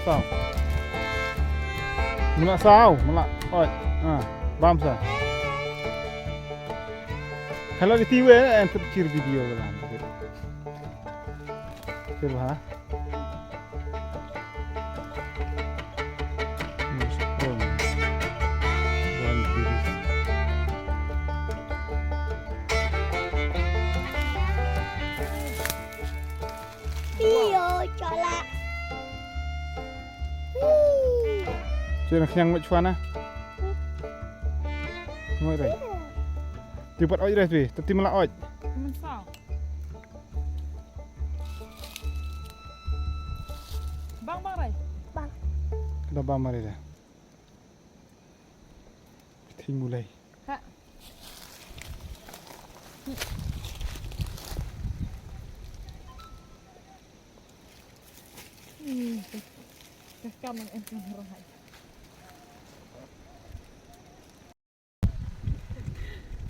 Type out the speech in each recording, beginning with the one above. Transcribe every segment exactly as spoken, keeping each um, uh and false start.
Saw. Mula saw, mula. Oi. Ah, bam sa. Hello, di tiwe, eh, entuk cir video dalam. Cir bah. Hmm, strong. One series. Iyo, cola. Cun khñiang mut chwa na. Ngoi rai. Ti pat oi rai tui, tati mala oi. Mensau. Bang, bang rai. Bang. Kena bang mari dah. Thing mulai. Ha. Hmm, ka kam ang em kan rohai.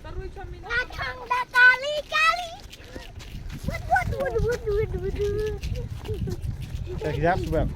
Tarui chamina. Akang da kali kali. Wut wut wut wut wut wut. Ka jap sebab.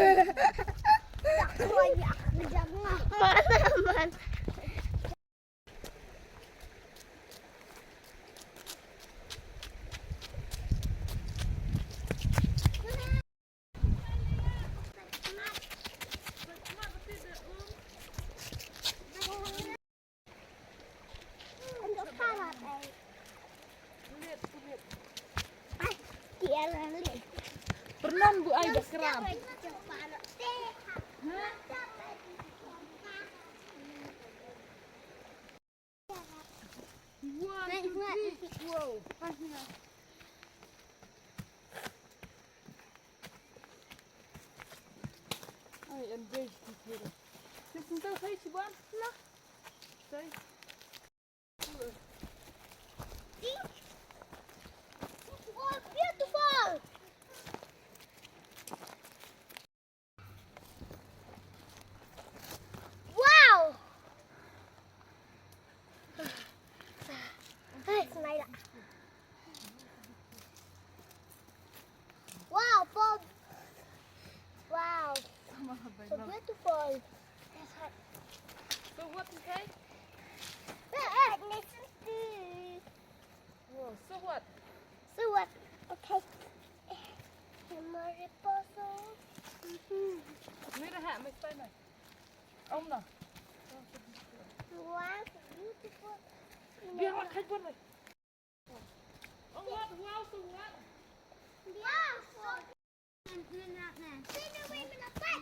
Mana man. Pyrnan bu ai ba kram. One, two, three, wow. Ai, em dei. Listen to, hey, Siobhan. No. Say. Wow, beautiful. Wow. Hey, Ismaila. Wow, Bob. Wow. So beautiful. That's hot. So what is that? Uh, uh, listen to. Wow, so what? So what? Okay. Mariposa. Mhm. Mira ha, me está na. Om na. Wow, beautiful. Biar mak khai buat. Oh, what? Wow, so what? Wow, so. Sino, wait, wait, wait.